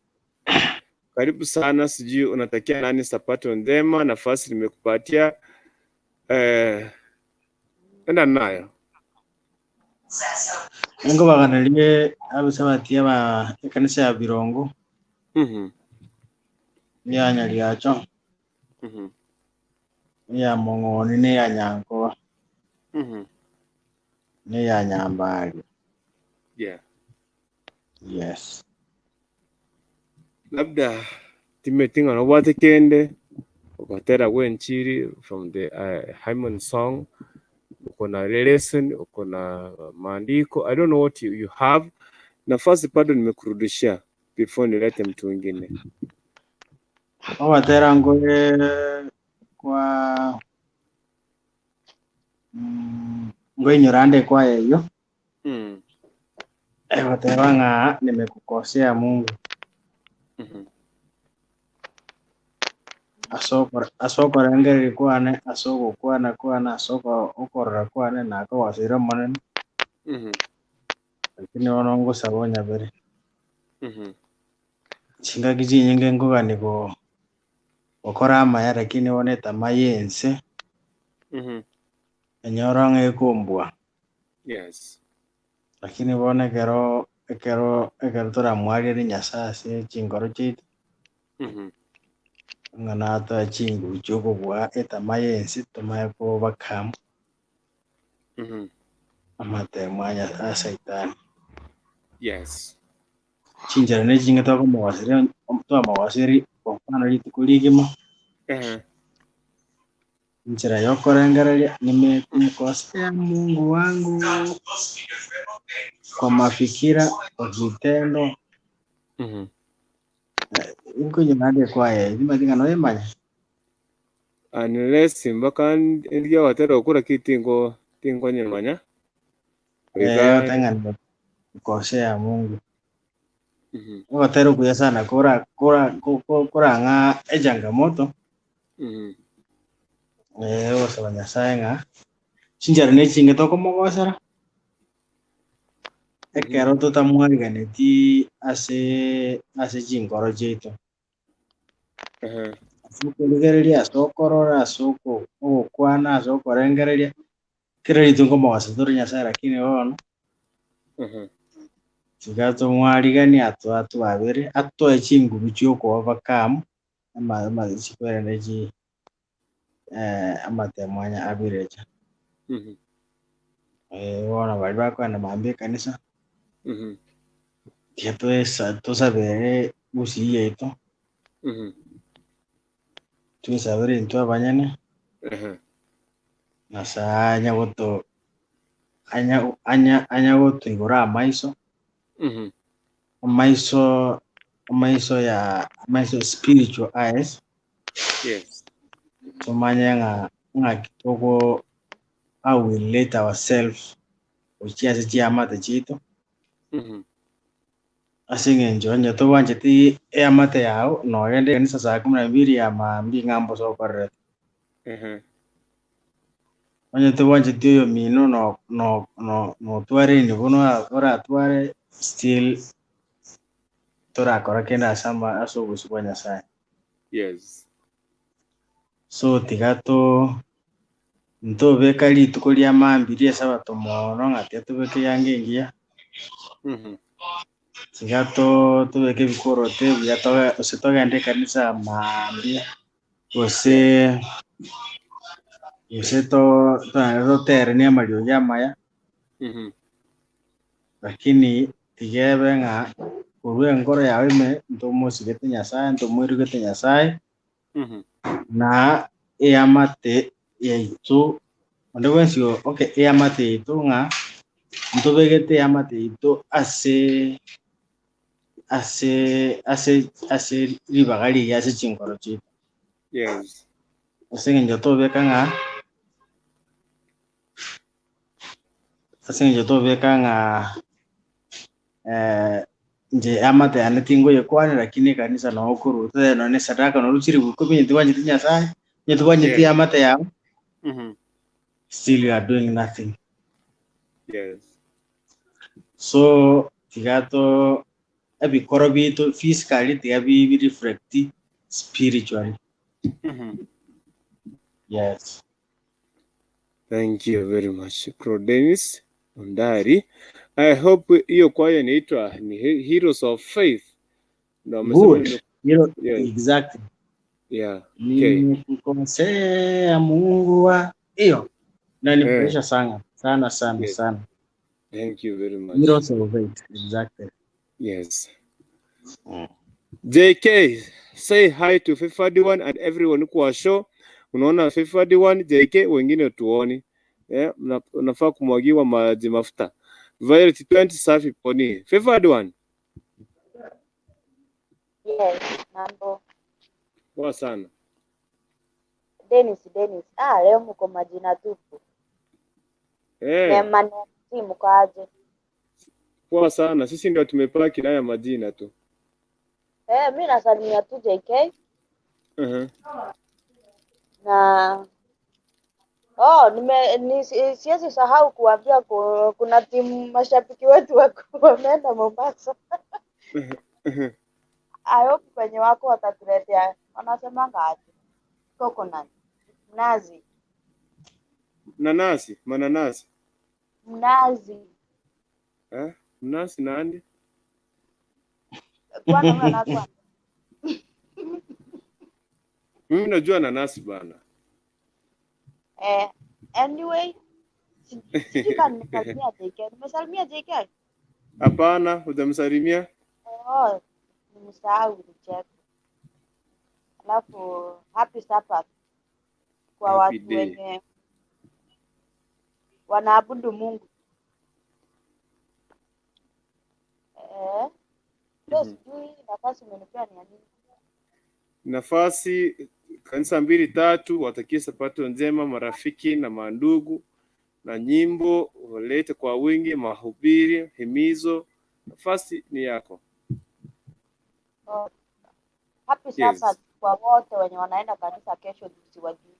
Karibu sana, sijui unatakia nani sapato njema, nafasi nimekupatia. Enda nayo. Ngo baganalie abasabatia ba ekanisa ya Birongo. Ya Nyaliacho. Ya Mong'oni ne ya Nyankoba. Ne ya Nyambari. Yeah. Yes. Labda timetinga no wate kende ukatera wenchiri from the Hyman song, uko na lesson, uko na maandiko, I don't know what you have. Nafasi bado nimekurudishia before nilete mtu mwingine. Obatera ngoe kwa ngoe nyorande kwa yeyo. Batera nga nimekukosea Mungu. Asoko rengeri kwane, asoko kwana kwana, asoko okorora kwane na akawasira monene. Lakini onongo sabonya bere. Chingaki chinyinge ngogani go okora amaya lakini oneta mayense. Enyora ng'ekumbwa. Yes. Lakini bona ekero ekero ekero toramwarire Nyasaye ase chingoro chiaito. Ng'a natoe chinguru chiokobua etama yense tomaye kobakama. Amatemo a Saitani. Yes. Chinchera ne chinge twakomogoseri twamogoseri kwa mfano rituko rigima. Nchera yokorengereria nimekukosea Mungu wangu. Kwa mafikira, kwa vitendo. Inkunyumande kwaya imatinga noimanya. Unless mpaka ndia watera okura kitingo tingo nyemanya. Eh, tengana kukosea Mungu. Ogotera kuya sana kora kora korang'a echangamoto. Eh, ogosaba Nyasaye ng'a chinchara ne chinge tokomogosera ekero totamwariganeti ase ase chinkoro chiaito. Ase okorigereria, ase okorora, ase ogokwana, ase okorengereria, kera rituko nkomogosa tore Nyasaye, lakini bono tiga tomwarigani atoa atwabere atoe chinguru chia overcome ama chikwerende chi amatemo anya abirecha. Eh, bono bari bakwenda mambia ekanisa, tiga toesa tosabere gusii yaito, twesabere intwe abanyene. Nyasaye anya goto anya anya anya gotoigora amaiso, amaiso amaiso ya amaiso, spiritual eyes, tumanye ng'a ng'aki togo how we relate ourselves gochia ase chiamate chiaito, ase eng'encho onye tobwancheti eamate yago nogende ekanisa saa 12 ya maambia ng'a mbosa okorerete. Onye tobwancheti oyo mino no no no notware enibo oratware still torakora kende ase ama ase obosio bwa Nyasaye. So tiga to ntobeka rituko ria maambia ria esabato mono ng'a tiga tobeke eyanga engiya, tiga to tobeke ebikoroto ebiya toge gose togende ekanisa maambia gose gose to togende toteranie amariogi amaya, lakini tiga ebe ng'a korwa enkoro yago ime ntomosigete Nyasaye, ntomoirogete Nyasaye, na eamate yaito onde bwensi okay, eamate yaito ng'a ntobegete eamate yaito ase ase ase ase ribaga rigiya ase chinkoro chiaito. Ase eng'encho tobeka ng'a ase eng'encho tobeka ng'a inche eamate yane tingoyekwania, lakini ekanisa noo okoruta nonye na esadaka noru chiribu ikomi onye tibwancheti Nyasaye, onye tibwancheti eamate yago, still you are doing nothing. So tiga to ebikoro biaito physically tiga bi reflect spiritually. Yes. Thank you very much, Bro Dennis Ondari. I hope hiyo kwaya inaitwa ni Heroes of Faith. Na wamesema Good. Exactly. Nimekukosea Mungu wa hiyo inanifurahisha sana sana sana sana. Thank you very much. Heroes of Faith, exactly. Yes. JK, say hi to Favored One and everyone kwa show. Unaona Favored One, JK, wengine tuoni. Eh, unafaa kumwagiwa maji mafuta. Violet 20 safi poni. Favored One. Yes, mambo. Poa sana. Dennis, Dennis. Ah, leo mko majina tupu. Eh, Neema na mko aje? Poa sana. Sisi ndio tumepaki nayo majina tu. Eh, mi nasalimia tu JK na oh, nime ni, siwezi sahau kuambia kuna timu mashabiki wetu wako wameenda Mombasa. I hope kwenye wako watatuletea, wanasemanga aje? Coconut, mnazi, Nanasi, mananasi. Mnazi. Eh? Mnasi nani? Kwana mwana kwana. Mimi najua nanasi bana. Eh, anyway, sijui kama nimesalimia JK. Nimesalimia JK? Hapana, hujamsalimia. Oh, nimesahau nicheck. Alafu happy Sabbath kwa Happy watu day. wenye wanaabudu Mungu. So sijui nafasi umenipea ni ya nini? Nafasi kanisa mbili tatu, watakie sabato njema marafiki na mandugu, na nyimbo walete kwa wingi, mahubiri, himizo. Nafasi ni yako. Oh, happy Sabbath kwa wote wenye wanaenda kanisa kesho siwajui.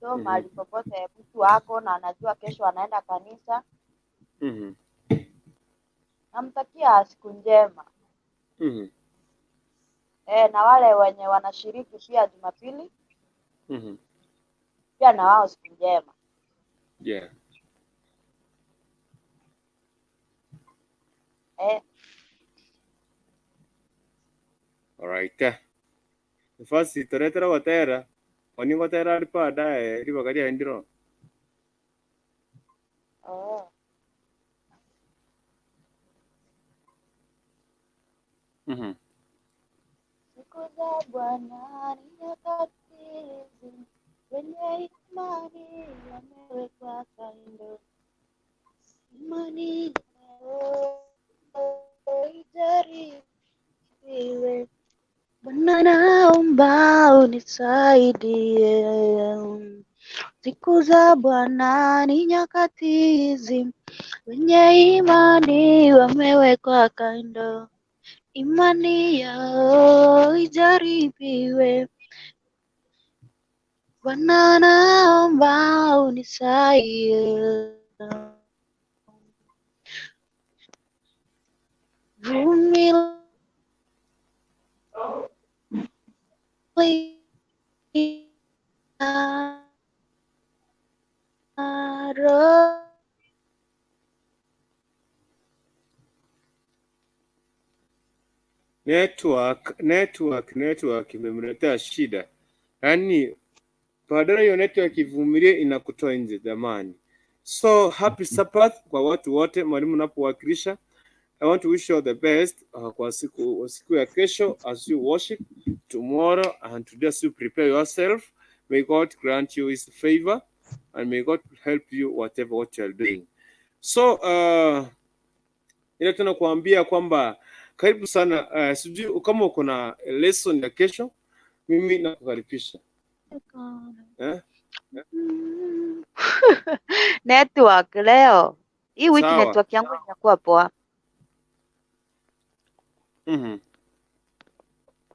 So mahali popote mtu ako na anajua kesho anaenda kanisa, namtakia siku njema. Na wale wenye wanashiriki pia Jumapili pia na wao siku njema. All right. Nafasi toretera gotera oni gotera ari baadaye ribaga riaendiro. Oh. Siku za Bwana ni nyakati hizi, wenye imani wamewekwa kando. Imani yao ijaribiwe. Bwana naomba unisaidie. Siku za Bwana ni nyakati hizi, wenye imani wamewekwa kando. Imani yao ijaribiwe. Bwana naomba unisaidie. Vumilia roho Network imemletea shida. Yaani badala hiyo network ivumilie inakutoa nje jamani. So happy Sabbath kwa watu wote, mwalimu unapowakilisha. I want to wish you all the best kwa siku ya kesho as you worship tomorrow and today as you prepare yourself. May God grant you his favor and may God help you whatever what you are doing. So ile tunakuambia kwamba karibu sana, sijui kama uko na lesson ya kesho, mimi nakukaribisha. Eh? Network leo. Hii wiki Sawa. network yangu inakuwa poa.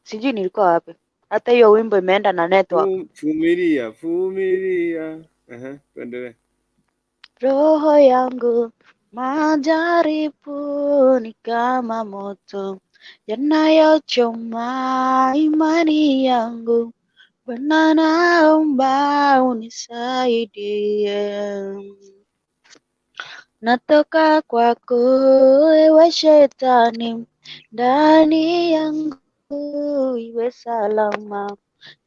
Sijui nilikuwa wapi. Hata hiyo wimbo imeenda na network. Vumilia, vumilia. Tuendelee. Roho yangu majaribu ni kama moto yanayochoma imani yangu. Bwana naomba unisaidie. Natoka kwako ewe shetani, ndani yangu iwe salama.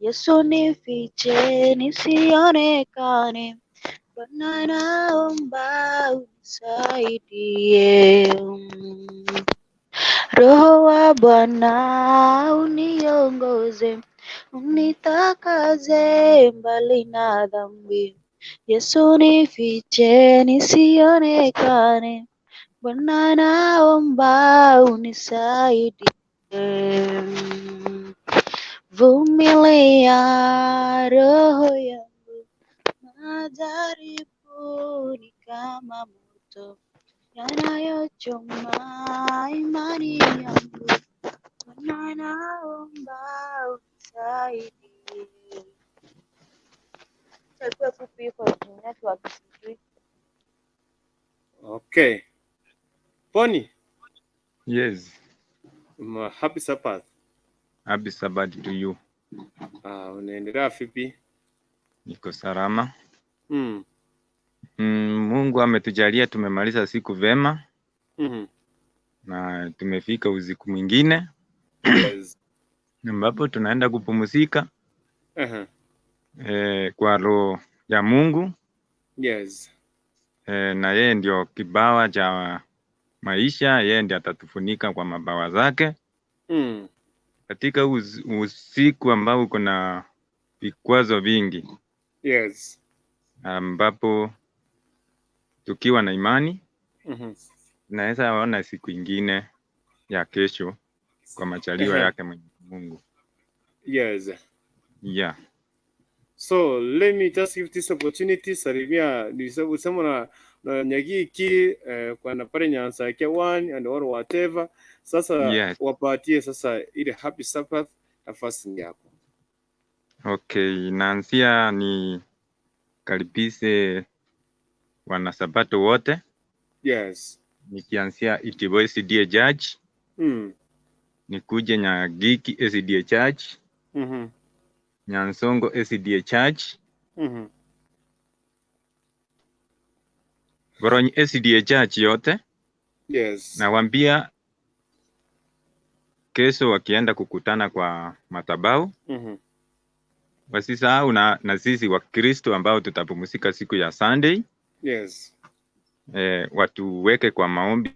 Yesu nifiche nisionekane. Bwana naomba unisaidie. Roho wa Bwana uniongoze, unitakaze mbali na dhambi. Yesu nifiche nisionekane. Bwana naomba unisaidie. Vumilia roho yangu, majaribu ni kama moto yanayochoma imani yangu. Bwana naomba unisaidie. Itakuwa fupi hivyo network sijui. Okay. Poni. Yes. Happy Sabbath. Happy Sabbath to you. Unaendelea vipi? Niko salama. Mungu ametujalia tumemaliza siku vema. Na tumefika usiku mwingine. Yes. Ambapo tunaenda kupumzika. Kwa roho ya Mungu. Yes. Na yeye ndio kibawa cha maisha, yeye ndiye atatufunika kwa mabawa zake. Katika usiku ambao uko na vikwazo vingi. Yes. Ambapo tukiwa na imani Naweza ona siku ingine ya kesho kwa majaliwa yake Mwenyezi Mungu. Yeah. So let me just give this opportunity, salimia usema na Nyagiki, kwa na pale Nyansakia one and or whatever. Sasa wapatie sasa ile happy Sabbath, nafasi ni yako. Okay, naanzia ni karibishe wanasabato wote, nikianzia Itibo SDA Church, nikuje Nyagiki SDA Church, Nyansongo SDA Church, Boronyi SDA Church yote. Nawaambia kesho wakienda kukutana kwa madhabahu, wasisahau na sisi Wakristo ambao tutapumzika siku ya Sunday, watuweke kwa maombi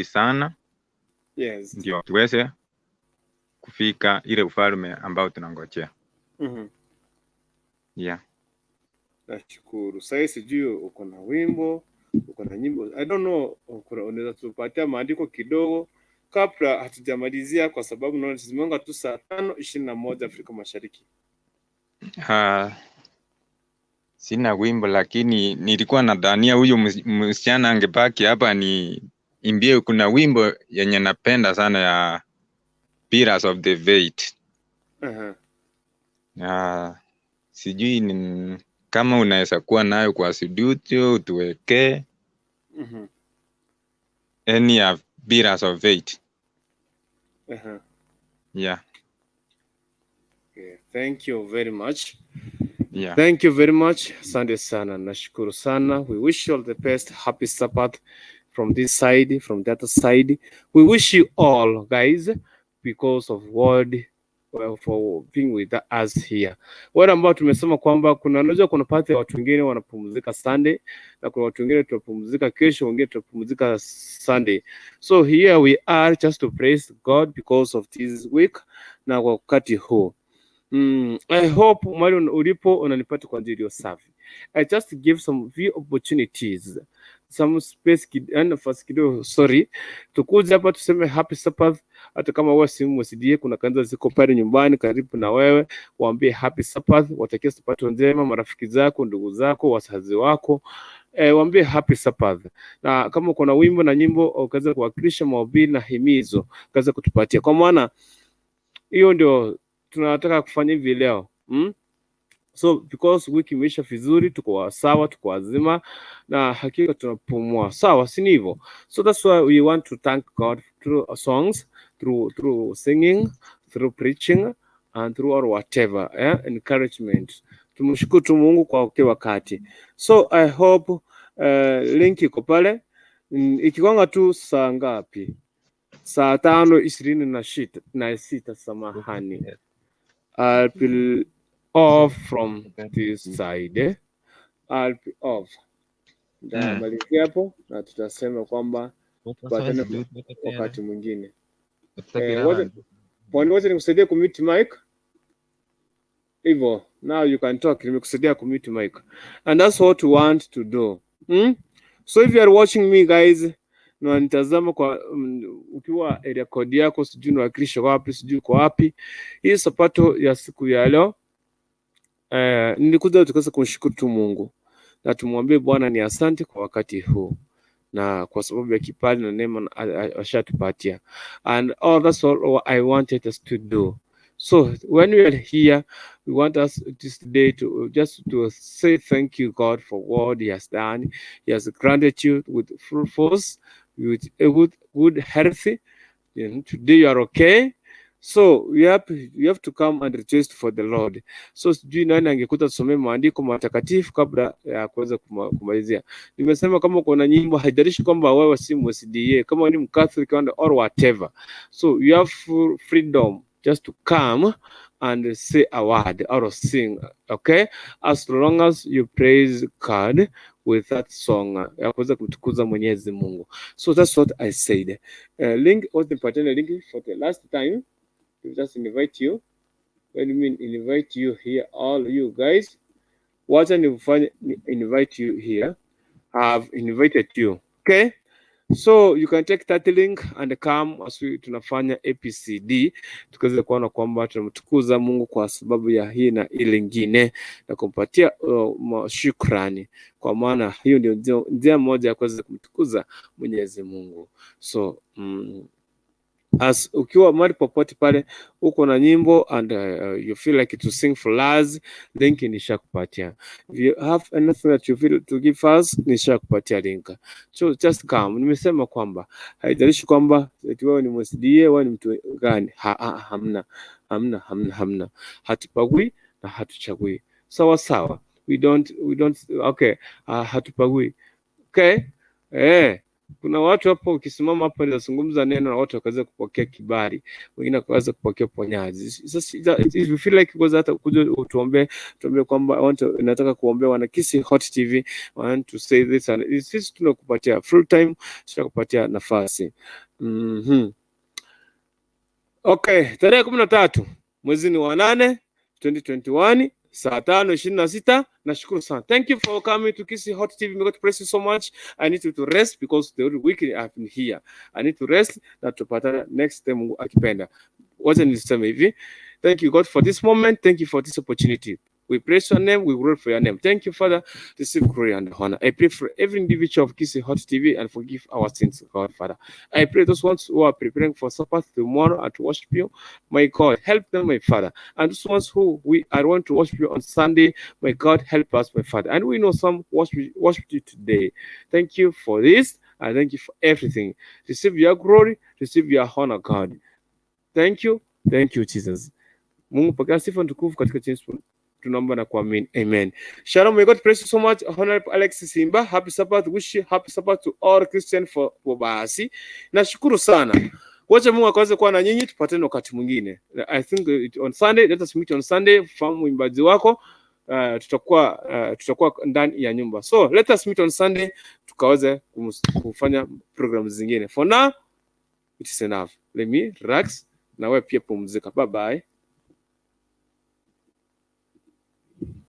sana, ndio tuweze kufika ile ufalme ambao tunangojea. Yeah. Nashukuru. Sasa sijui uko na wimbo, uko na nyimbo. I don't know, unaweza tupatia maandiko kidogo kabla hatujamalizia, kwa sababu naona zimegonga tu saa 5:21 Afrika Mashariki. Sina wimbo, lakini nilikuwa nadhania huyu msichana angebaki hapa ni imbie. Kuna wimbo yenye napenda sana ya Pillars of the Faith. Sijui ni kama unaweza kuwa nayo kwa studio utuwekee any ya Pillars of Faith. Yeah. Okay. Thank you very much. Thank you very much. Asante sana. Nashukuru sana. We wish you all the best. Happy Sabbath from this side, from the other side. We wish you all, guys, because of word, well, for being with us here. Wale ambao tumesema kwamba kuna, unajua kuna baadhi ya watu wengine wanapumzika Sunday na kuna watu wengine tunapumzika kesho, wengine tunapumzika Sunday. So here we are just to praise God because of this week na kwa wakati huu. I hope mahali ulipo unanipata kwa njia iliyo safi. I just give some few opportunities, some space, nafasi kidogo, sorry. Tukuje hapa tuseme happy Sabbath, hata kama wewe si mSDA, kuna kanisa ziko pale nyumbani karibu na wewe, waambie happy Sabbath, watakie sabato njema marafiki zako, ndugu zako, wazazi wako. Waambie happy Sabbath. Na kama uko na wimbo na nyimbo ukaweza kuwakilisha mahubiri na himizo, ukaweza kutupatia. Kwa maana hiyo ndio tunataka kufanya hivi leo. So because wiki imeisha vizuri, tuko sawa, tuko wazima na hakika tunapumua sawa, si hivyo? So that's why we want to thank God through songs, through singing, through preaching and through or whatever, encouragement. Tumshukuru tu Mungu kwa kila wakati. So I hope link iko pale. Ikigonga tu saa ngapi? Saa 5:26, samahani. I'll be off from this side. I'll be off. Nitamalizia hapo na tutasema kwamba tupatane wakati mwingine. Wacha nikusaidie kumute mic. Hivyo, now you can talk. Nimekusaidia kumute mic. And that's what we want to do. So if you are watching me, guys, na nitazama kwa ukiwa area code yako, sijui unawakilisha wapi, sijui uko wapi. Hii sabato ya siku ya leo, nilikuja tukaweza kumshukuru tu Mungu na tumwambie Bwana ni asante kwa wakati huu na kwa sababu ya kibali na neema ashatupatia. And all that's all I wanted us to do. So when we are here, we want us this day to just to say thank you, God, for what He has done. He has granted you with full force, with a good health. Today you are okay. So we have to come and rejoice for the Lord. So sijui nani angekuta tusomee maandiko matakatifu kabla ya kuweza kumalizia. Nimesema kama kuna nyimbo, haijalishi kwamba wewe si mSDA, kama ni Mcatholic or whatever. So you have full freedom just to come and say a word or sing, okay? As long as you praise God with that song ya kuweza kumtukuza Mwenyezi Mungu. So that's what I said. Link, what the link for the last time, to just invite you. When you mean invite you here, all you guys, wacha nifanye invite you here. I've invited you. Okay? So you can take that link and come as we tunafanya APCD tukaweza kuona kwamba tunamtukuza Mungu kwa sababu ya hii na ile ingine na kumpatia shukrani, kwa maana hiyo ndio njia moja ya kuweza kumtukuza Mwenyezi Mungu. So as ukiwa mahali popote pale uko na nyimbo and you feel like to sing for us, link nishakupatia. If you have anything that you feel to give us, nishakupatia link. So just come. Nimesema kwamba haijalishi kwamba eti wewe ni mSDA, wewe ni mtu gani. Ha, hamna, hamna, hamna, hamna. Hatupagui na hatuchagui. Sawa sawa. We don't, okay, hatupagui. Okay? Eh, kuna watu hapo ukisimama hapo nitazungumza neno na watu wakaweza kupokea kibali, wengine wakaweza kupokea uponyaji. Sasa if you feel like kwanza hata kuja utuombe, tuombe kwamba I want to, nataka kuombea wana Kisii Hot TV, I want to say this and sisi tunakupatia full time, tutakupatia nafasi. Okay, tarehe 13 mwezi ni wa 8 2021 saa 5:26. Nashukuru sana. Thank you for coming to Kisii Hot TV. May God bless you so much. I need you to rest because the whole week I've been here. I need to rest na tupatane next time Mungu akipenda. Wacha niseme hivi. Thank you, God, for this moment. Thank you for this opportunity. We praise your name. We glorify your name. Thank you, Father. Receive glory and honor. I pray for every individual of Kisii Hot TV and forgive our sins, God, Father. I pray those ones who are preparing for Sabbath tomorrow and to worship you, my God, help them, my Father. And those ones who we are want to worship you on Sunday, my God, help us, my Father. And we know some worship you today. Thank you for this and thank you for everything. Receive your glory, receive your honor, God. Thank you, thank you, Jesus. Mungu, pokea sifa tukufu katika jina tunaomba na kuamini. Amen. Shalom, may God bless you so much. Honorable Alex Simba, happy Sabbath. Wish you happy Sabbath to all Christian for Bobasi. Nashukuru sana. Wacha Mungu akaweze kuwa na nyinyi, tupatane wakati mwingine. I think on Sunday, let us meet on Sunday. Fahamu mwimbaji wako. Tutakuwa ndani ya nyumba. So let us meet on Sunday tukaweze kufanya program zingine. For now, it is enough. Let me relax na wewe pia pumzika. Bye bye.